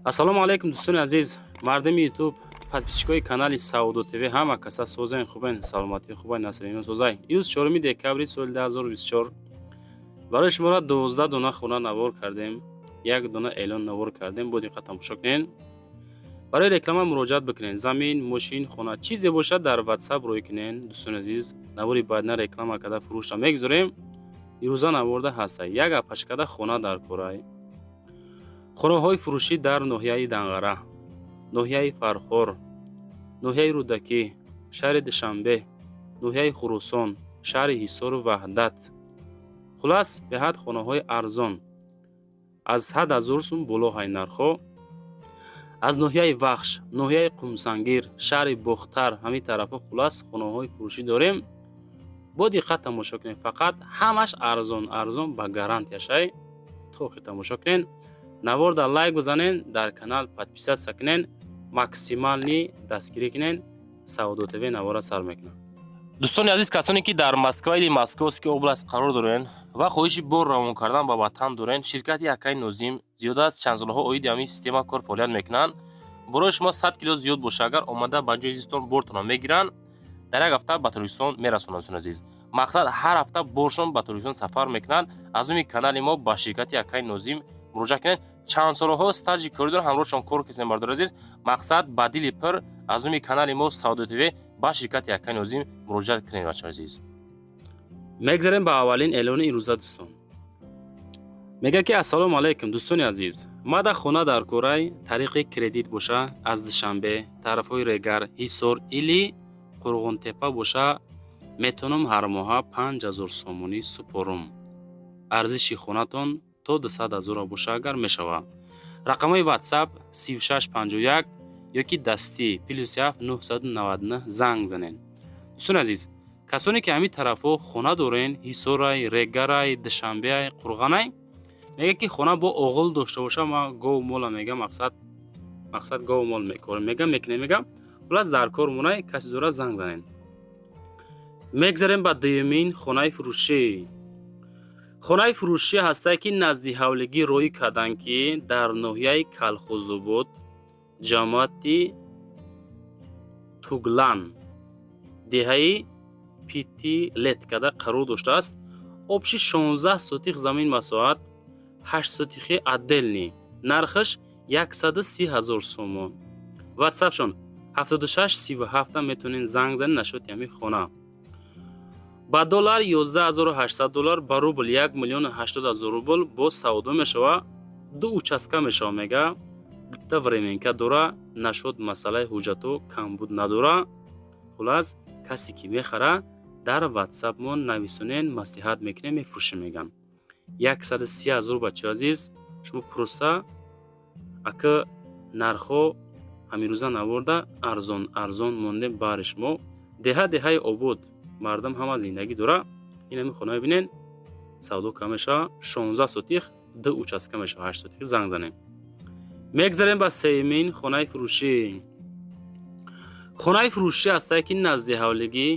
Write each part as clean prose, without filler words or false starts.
Ассалому алайкум, дӯстони азиз, мардими Ютуб, подписчикои канали Савдо ТВ. Ҳама каса созен, хубен, саломатӣ хубай, насрино созай. Имрӯз 4 декабри соли 2024 барои шуморо 12 дона хона навор кардем, як дона эълон навор кардем. Бо диққат тамошо кунед. Барои реклама муроҷиат бикунед. Замин, мошин, хона, чизе бошад, дар Ватсап рӯй кунед. Дӯстони азиз, навори баъдна реклама карда фурӯшра мегузорем. Ирӯза наворда ҳаста, як апашкада хона дар корай. Хонаҳои фурӯшӣ дар ноҳияи Данғара, ноҳияи Фархор, ноҳияи Рӯдакӣ, шаҳри Душанбе, ноҳияи Хуросон, шаҳри Ҳисору Ваҳдат. Хулас, беҳад хонаҳои арзон, аз 100 000 сум боло ҳай нархҳо. Аз ноҳияи Вахш, ноҳияи Қумсангир, шаҳри Бохтар, ҳамин тарафҳо, хулас, хонаҳои фурӯшӣ дорем. Бо диққат тамошо кунед. Фақат ҳамаш арзон арзон, ба гарантияшай. То охир тамошо кунед. Наворда лайк бизанен, дар канал подписаться кунен, максимально дастгирӣ кунен. Савдо ТВ навора сар мекунад. Дӯстони азиз, касоне ки дар Москва или Московский область қарор дорен ва хоҳиши бор равон кардан ба ватан дорен, ширкати Акаи Нозим зиёда аз чанд солҳо оиди ҳамин система кор фаъолият мекунанд. Борои шумо 100 кило зиёд боша, агар омада ба ҷои зистон бортонро мегиранд, дар як ҳафта ба Тоҷикистон мерасонанд. Дӯстони азиз, мақсад, ҳар ҳафта боршон ба Тоҷикистон сафар мекунанд. Аз номи канали мо ба ширкати Акаи Нозим муроҷиат кунед. Чанд солҳо стажи корӣ доранд, ҳамроҳшон кор кардем. Бардори азиз, мақсад, ба дили пир аз номи канали мо Савдо ТВ ба ширкати Акаи Нозим муроҷиат кунед, бачаҳои азиз. Мегзарем ба аввалин эълони имрӯза. Дӯстон, мегӯяд ки: «Ассалому алайкум, дӯстони азиз, мада хона дар корай, тариқи кредит боша, аз Душанбе, тарафҳои Регар, Ҳисор или Қурғонтеппа боша, метавонам ҳар моҳа 5000 сомонӣ супорум. Арзиши хонатон то 200 000 боша агар, мешавад. Рақамҳои Ватсап 3651 ёки дастӣ +7 999 занг занед.» Дӯстони азиз, касоне ки ҳамин тарафҳо хона дорен, Ҳисорай, Регарай, Душанбеай, Қурғанай, мегӯяд ки хона бо оғил дошта боша, ма гов мола мега, мақсад гов мол мекорем, мега, мекунем, мега. Хулас, дар кор монай, касе дорад, занг занед. Мегзарем ба дуюмин хонаи фурӯшӣ. Хонаи фурӯшӣ ҳастае, ки назди ҳавлигӣ роҳӣ карданд, ки дар ноҳияи Калхозобод, ҷамоати Туглан, деҳаи Пятилеткада қарор доштааст. Общий 16 сотих замин масоҳат, 8 сотихи отдельный, нархаш 130 000 сомон. Ватсапшон 7637, метавонед занг занед. Насчёти ҳамин хона ба доллар 11 800 доллар, ба рубл 1 080 000 рубл боз савдо мешава. Ду участка мешава, мега, дутта временка дора. Насчёт масъалаи ҳуҷҷатҳо камбуд надора. Хулас, касе ки мехара, дар Ватсап мо нависонен, маслиҳат мекунем, мефурӯшем, меган. 130 000. Бачаҳои азиз, шумо просто ака, нархҳо ҳамирӯза наворда арзон арзон мондем баҳри шумо. Деҳа деҳаи обод, мардам ҳама зиндагӣ дора. Ин ҳамин хона мебинен, савдо кам мешава, 16 сотих, ду участка мешава, 8 сотих. Занг занем. Мегзарем ба сеюмин хонаи фурӯшӣ. Хонаи фурӯшӣ ҳастае, ки назди ҳавлигӣ,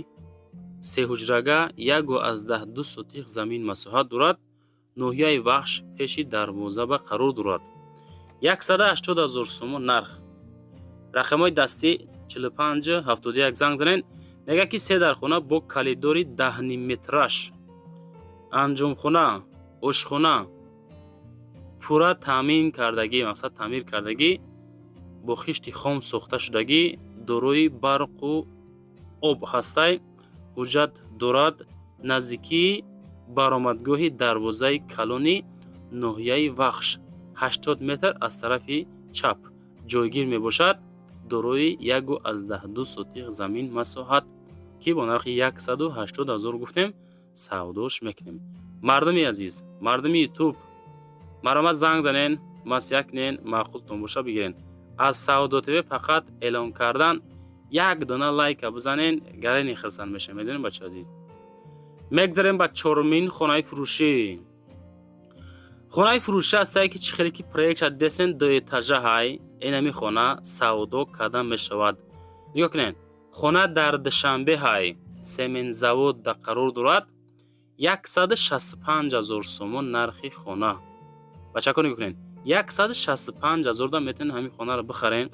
сеҳуҷрага, 1,2 сотих замин масоҳат дорад, ноҳияи Вахш, пеши дарвозаба қарор дорад, 180 000 сомон нарх. Рақамҳои дастӣ 45 71, занг занен. Мегӯяд ки се дархона бо калидори даҳнимметраш, анҷомхона, ошхона пурра таъмин кардагӣ, мақсад, таъмир кардагӣ, бо хишти хом сохта шудагӣ, дорои барқу об ҳастай, ҳуҷҷат дорад. Наздикии баромадгоҳи дарвозаи калони ноҳияи Вахш, 80 метр аз тарафи чап ҷойгир мебошад. Дорои 1,2 сотих замин масоҳат, ки бо нархи 180 000 гуфтем, савдош мекунем. Мардуми азиз, мардуми Ютуб, марҳамат, занг занен, маслиҳат кунен, маъқултон боша, бигирен. Аз Савдо ТВ фақат эълон кардан, як дона лайка бизанен, гарени хирсанд мешавем, медонем, бачаи азиз. Мегзарем ба чорумин хонаи фурӯшӣ. Хонаи фурӯшӣ ҳастае, ки чӣ хеле ки проектша десен, дуэтажа ҳай. Инами хона савдо карда мешавад. Нигоҳ кунед, хона дар Душанбе ҳай, сементзавод да қарор дорад, 165 000 сомон нархи хона. Бачако, нигоҳ кунед. 165 ҳазорда метавонед ҳамин хонаро бихарен.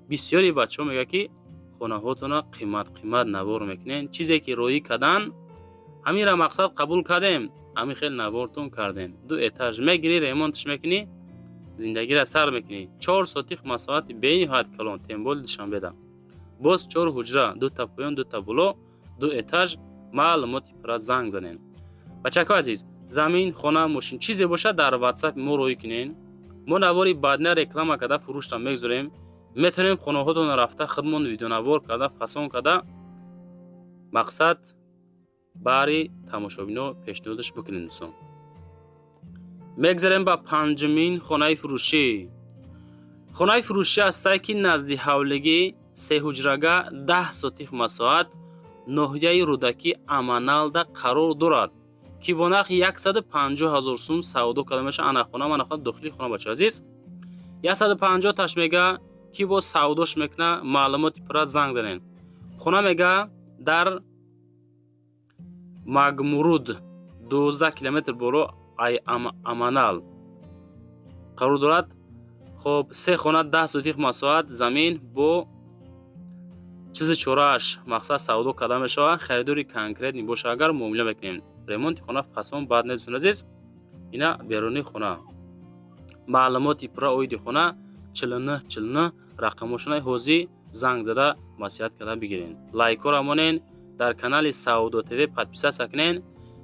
Бисёри бачаҳо мегӯяд, ки хонаҳотонро қимат қимат навор мекунен. Чизе ки роӣ кардан, ҳаминра мақсад қабул кардем, ҳамин хел навортон кардем. Ду этаж мегирӣ, ремонтш мекунӣ, зиндагиро сар мекунӣ. 4 сотих масоҳати бениҳоят калон, тем более Душанбеда. Боз 4 ҳуҷра, дута поён, дута боло, ду этаж. Маълумоти пурра занг занен. Бачакҳои азиз, замин, хона, мошин, чизе бошад, дар ватсап мо роӣ кунен. Мо навори баъдина реклама карда фурӯшта мегузорем. Метавонем хонаҳотонро рафта худмон видеонавор карда, фасон карда, мақсад баъри тамошобино пешниҳодаш бикунем, дӯстон. Мегзарем ба панҷумин хонаи фурӯшӣ. Хонаи фурӯшӣ ҳастае, ки назди ҳавлигӣ, сеҳуҷрага, 10 сотих масоҳат, ноҳияи Рӯдакӣ, Аманалда қарор дорад, ки бо нархи 150 ҳазор сум савдо карда мешавад. Ана хона, мана хона, дохили хона, бача азиз. 150 таш мега, ки бо савдош мекуна. Маълумоти пурра занг занед. Хона мега дар Магмуруд, 12 километр боло ай Аманал қарор дорад. Хоб, се хона, 10 сотих масоҳат замин бо чизи чорааш, мақсад савдо карда мешавад. Харидори конкретный боша агар, муомила мекунем. Ремонти хона фасон бад нест, дӯстони азиз. Ина берунии хона. Маълумоти пурра оиди хона 49 49 рақамошонаи ҳозир занг зада, маслиҳат карда бигирен. Лайкҳоро монен, дар канали Савдо ТВ подписаться кунен.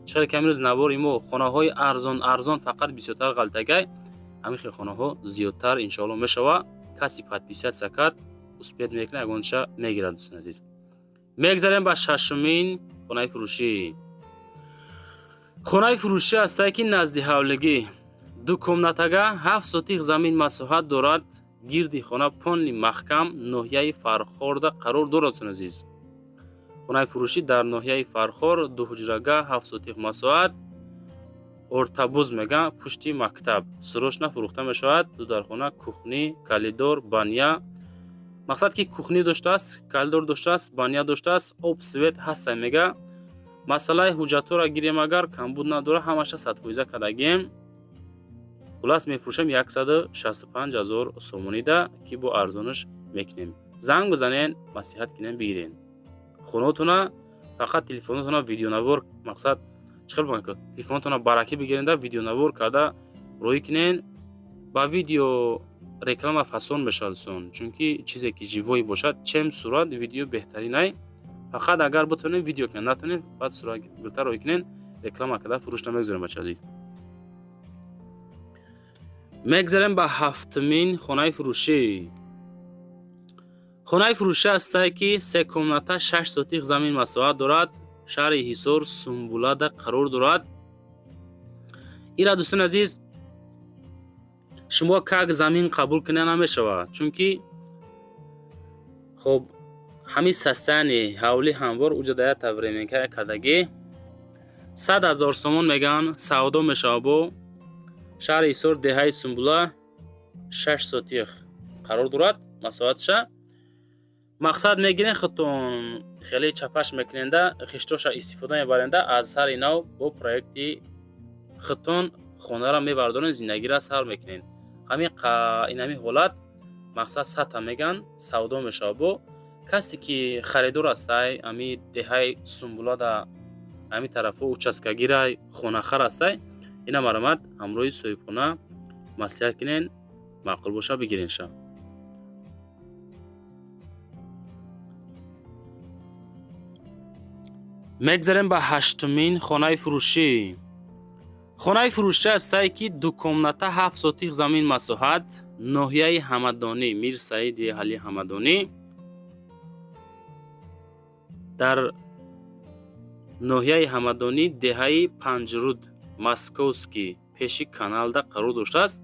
Чӣ ки имрӯз навори мо хонаҳои арзон арзон фақат бисёртар ғалтагай, ҳамин хел хонаҳо зиёдтар иншоалло мешава. Каси подписаться кард, успеть мекунад, ягонча мегирад, дӯстони азиз. Мегзарем ба шашумин хонаи фурӯшӣ. Хонаи фурӯшӣ ҳастае, ки назди ҳавлигӣ, ду комнатага, 7 сотих замин масоҳат дорад, гирди хона полный маҳкам, ноҳияи Фархорда қарор дорад, дӯстони азиз. Хонаи фурӯшӣ дар ноҳияи Фархор, дуҳуҷрага, 7 сотих масоҳат, Ортабуз мегӯянд, пушти мактаб. Срочно фурӯхта мешавад. Ду дархона, кухня, коридор, баня. Мақсад ки кухня доштааст, коридор доштааст, баня доштааст, об, свет ҳаста мега. Масъалаи ҳуҷҷатҳоро гирем агар, камбуд надорад, ҳамаша 100% кардагием. Хулас, мефурӯшем 165 ҳазор сомонида, ки бо арзонаш мекунем. Занг бизанен, маслиҳат кунем, бигирен хонаотона. Фақат телефонотона видеонавор, мақсад чӣ хел бигӯям, телефонотона баракӣ бигиренда, видеонавор карда роӣ кунен. Ба видео реклама фасон мешавад, дӯстон, чунки чизе ки живой бошад, чем сурат, видео беҳтаринай. Фақат агар битонем, видео кунем, натонем, баъд сурат гирифта роӣ кунен, реклама карда фурӯшта мегузорем, бача азиз. Мегзарем ба ҳафтумин хонаи фурӯшӣ. Хонаи фурӯшӣ ҳастае, ки се комната, 6 сотих замин масоҳат дорад, шаҳри Ҳисор, Сумбулада қарор дорад. Ира, дӯстони азиз, шумо как замин қабул кунед намешавад, чунки хоб, ҳамин состояние ҳавли ҳамвор уҷа даята временка кардагӣ. 100 ҳазор сомон мегӯянд, савдо мешавад. Бо шаҳри Ҳисор, деҳаи Сумбула, 6 сотих қарор дорад масоҳатша. Мақсад мегирен, худтон хеле чапаш мекуненда, хиштоша истифода мебаренда, аз сари нав бо проекти худтон хонаро мебардорен, зиндагиро сар мекунен. Ҳамин инами ҳолат, мақсад сата мегӯянд, савдо мешавад. Бо касе ки харидор ҳастай, ҳами деҳаи Сумбулада, ҳами тарафҳо участкагирай, хонахар ҳастай, ина марамат ҳамроҳи соҳибхона маслиҳат кунен, маъқул боша, бигиренша. Мегзарем ба ҳаштумин хонаи фурӯшӣ. Хонаи фурӯшӣ ҳастае, ки ду комната, 7 сотих замин масоҳат, ноҳияи Ҳамадонӣ, Мир Саиди Ҳали Ҳамадонӣ, дар ноҳияи Ҳамадонӣ, деҳаи Панҷруд, Московский, пеши каналда қарор доштааст.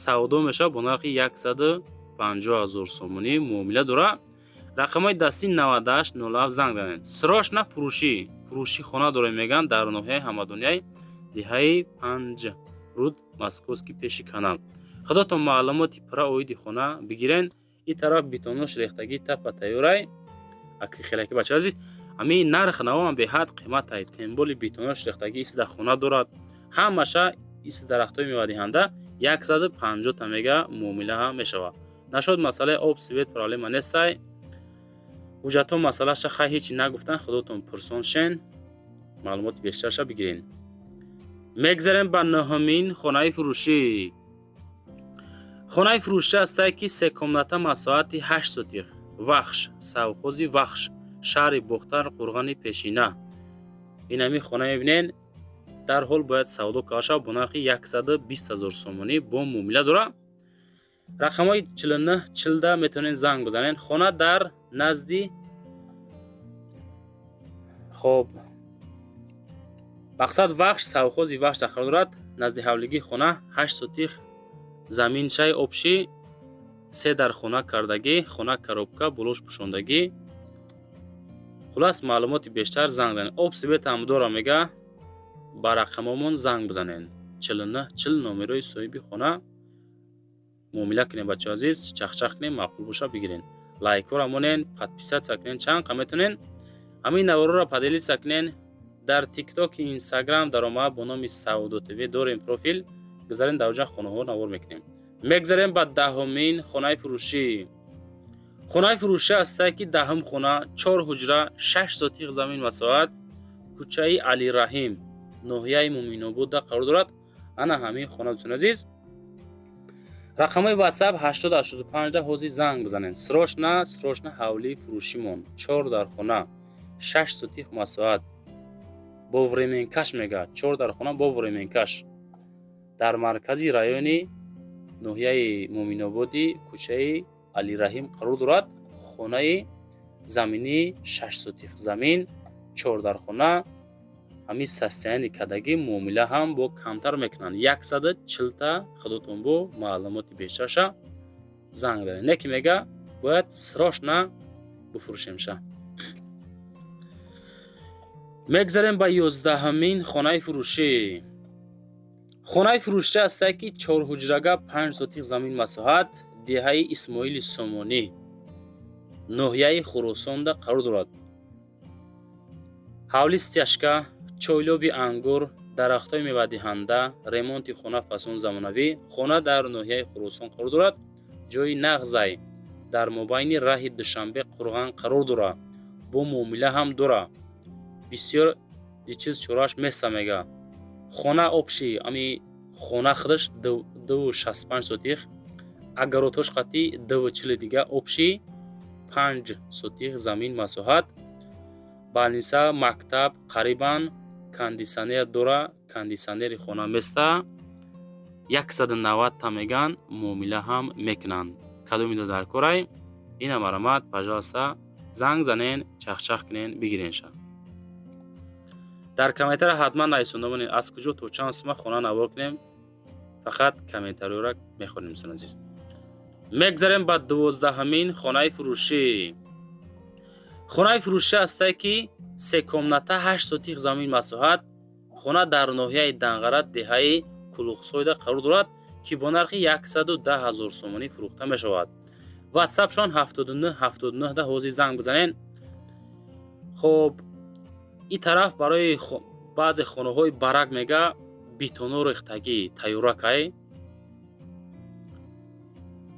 Савдо мешавад бо нархи 150 ҳазор сомонӣ, муомила дорад. Рақамҳои дастӣ 98 07, занг занед. Срочно фурӯшӣ хона дорем мегӯянд, дар ноҳияи Ҳамадонияй, деҳаи Панҷруд, Московский, пеши канал. Худотон маълумоти пурра оиди хона бигирен. Ин тараф бетонош рехтагӣ, тапа тайёрай. Аки хелаки, бача азиз, ҳамин нарх навоам беҳад қиматай, тем более бетонош рехтагӣ, исида хона дорад, ҳамаша иси дарахтҳои мевадиҳанда. 150 та мега, муомила ҳам мешавад. Нашуд, масъалаи об, свет проблема нестай. Ҳуҷҷатҳо масъалаша хай ҳечи нагуфтан, худотон пурсон шен, маълумоти бештарша бигирен. Мегзарем ба нӯҳумин хонаи фурӯшӣ. Хонаи фурӯшӣ ҳастае, ки се комната, масоҳати 8 сотих, Вахш, совхози Вахш, шаҳри Бохтар, қурғани пешина. Инами хона мебинен, дарҳол бояд савдо карда шавад. Бо нархи 120 000 сомонӣ бо муомила дорад. Рақамҳои 49 40 метавонед занг бизанед. Хона дар назди, хоб, мақсад Вахш, совхози Вахш дар қарор дорад. Назди ҳавлигии хона 8 сотих заминшаи общий, се дар хона кардагӣ, хона коробка, болош пӯшондагӣ. Хулас, маълумоти бештар занг занед. Об, свет ҳам дора мега. Ба рақамҳомон занг бизанед, 49 40 номерои соҳиби хона. Муомила кунед, бачаҳо азиз, чахчах кунед, маъқул боша, бигирен. Лайкҳоро монен, подписаться кунед, чанд қа метавонен ҳамин наворҳоро поделиться кунед. Дар Тиктоки, Инстаграм даромад, бо номи Савдо ТВ дорем профил, гузарем, дар оҷа хонаҳо навор мекунем. Мегзарем ба 10-умин хонаи фурӯшӣ. Хонаи фурӯшӣ ҳастае, ки 10-ум хона, чор ҳуҷра, 6 сотих замин масоҳат, кӯчаи Алираҳим, ноҳияи Муъминобода қарор дорад. Ана ҳамин хона, дӯстони азиз, рақамҳои Ватсап 8085, ҳозир занг бизанед. Срочно, срочно. Ҳавлии фурӯшимон чор дар хона, 6 сотих масоҳат, бо временкаш мега, чор дар хона бо временкаш, дар маркази райони ноҳияи Муъминободи, кӯчаи Алираҳим қарор дорад. Хонаи заминии 6 сотих замин, чор дар хона, ҳамин состояние кардагӣ, муомила ҳам бо камтар мекунанд, 140-та. Худотон бо маълумоти бештарша занг занед. Не ки мега, бояд срочно бифурӯшемша. Мегзарем ба 11-умин хонаи фурӯшӣ. Хонаи фурӯшӣ ҳастае, ки чорҳуҷрага, 5 сотих замин масоҳат, деҳаи Исмоили Сомонӣ, ноҳияи Хуросонда қарор дорад. Ҳавли стяжка, чойлоби ангур, дарахтҳои мевадиҳанда, ремонти хона фасон замонавӣ. Хона дар ноҳияи Хуросон қарор дорад, ҷои нағзай, дар мобайни раҳи Душанбе Қурған қарор дорад. Бо муомила ҳам дорад, бисёр чиз чорааш меса мега. Хона общий, ами хона худаш 2,65 сотих, огородҳош қатӣ 2,40 дига, общий 5 сотих замин масоҳат. Больница, мактаб қарибан, кондитсионер дора, кондитсионери хона места. 190 та меган, муомила ҳам мекунанд. Кадомида дар корай, ина марамат, пожалуйста, занг занен, чахчах кунен, бигиренша. Дар комментария ҳатман нависонда монед, аз куҷо то чанд сума хона навор кунем. Фақат комментариёра мехонем, дӯстони азиз. Мегзарем ба 12-ҳамин хонаи фурӯшӣ. Хонаи фурӯшӣ ҳастае, ки се комната, 8 сотих замин масоҳат, хона дар ноҳияи Данғара, деҳаи Кулуқсойда қарор дорад, ки бо нархи 110 000 сомонӣ фурӯхта мешавад. Ватсапшон 79 79 да ҳозир занг бизанен. Хоб, ин тараф барои баъзе хонаҳои барак мега, бетоно рехтагӣ, тайёракай,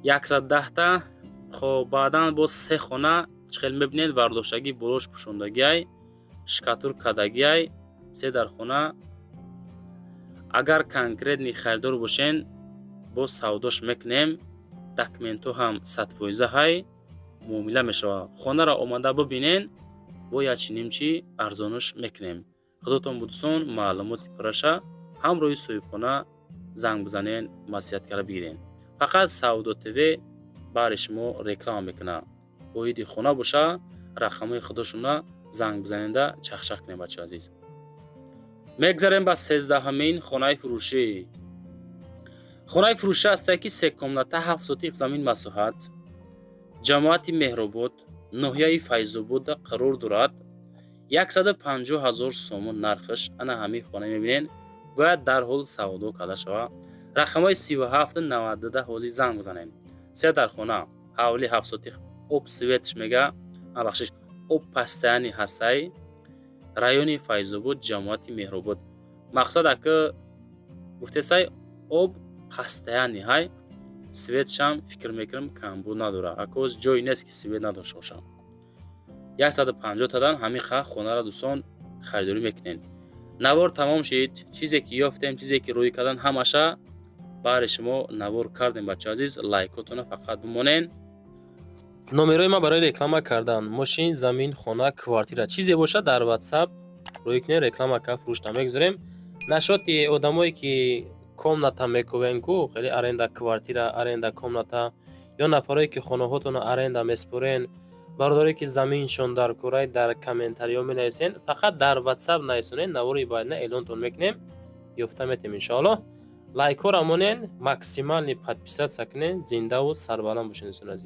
110-та. Хоб, баъдан боз се хона чӣ хел мебинед, вардоштагӣ, болош пӯшондагиай, штукатур кардагиай, се дар хона. Агар конкретный харидор бошен, боз савдош мекунем. Документҳо ҳам 100% ҳай, муомила мешавад. Хонаро омада бибинен, бо ячинимчи арзонаш мекунем. Худотон будусон, маълумоти пурраша ҳамроҳи соҳибхона занг бизанен, маслиҳат карда бигирен. Фақат Савдо ТВ баҳри шумо реклама мекунад. Оиди хона боша, рақамҳои худошона занг бизанеда, чахчах кунем, бачаҳо азиз. Мегзарем ба 13-ҳамин хонаи фурӯшӣ. Хонаи фурӯшӣ ҳастае, ки се комната, 7 сотих замин масоҳат, ҷамоати Меҳробод, ноҳияи Файзобода қарор дорад. 150 000 сомон нархаш. Ана ҳамин хона мебинен, бояд дарҳол савдо карда шавад. Рақамҳои 37 92 ҳозир занг бизанем. Се дар хона, ҳавли 7 сотих, об, светш мега, бахшиш, об постоянный ҳастай. Райони Файзобод, ҷамоати Меҳробод. Мақсад, ака гуфтесай, об Постоянный ҳай, светшам, фикр мекунам, камбуд надорад. Акоз ҷое нест, ки свет надошта бошам. 150 тадан ҳамин ха хонаро, дӯстон, харидорӣ мекунед. Навор тамом шид. Чизе ки ёфтем, чизе ки рӯй кардан, ҳамаша баҳри шумо навор кардем. Бачаҳо азиз, лайкотона фақат бимонен. Номерои ман барои реклама кардан мошин, замин, хона, квартира, чизе бошад, дар WhatsApp рӯй кунед, реклама кард, фурӯшта мегузорем. Нашоти одамое ки комната мекӯвен ку, хеле аренда квартира, аренда комната, ё нафарое ки хонаҳотонро аренда меспорен, бародарое ки заминшон дар курай, дар комментариҳо менависен. Фақат дар WhatsApp нависонед, навори баъдина эълонтон мекунем, ёфта метем, иншоаллоҳ. Лайкҳоро монен, максимальный подписаться кунед. Зиндаву сарбаланд бошед, дӯстони азиз.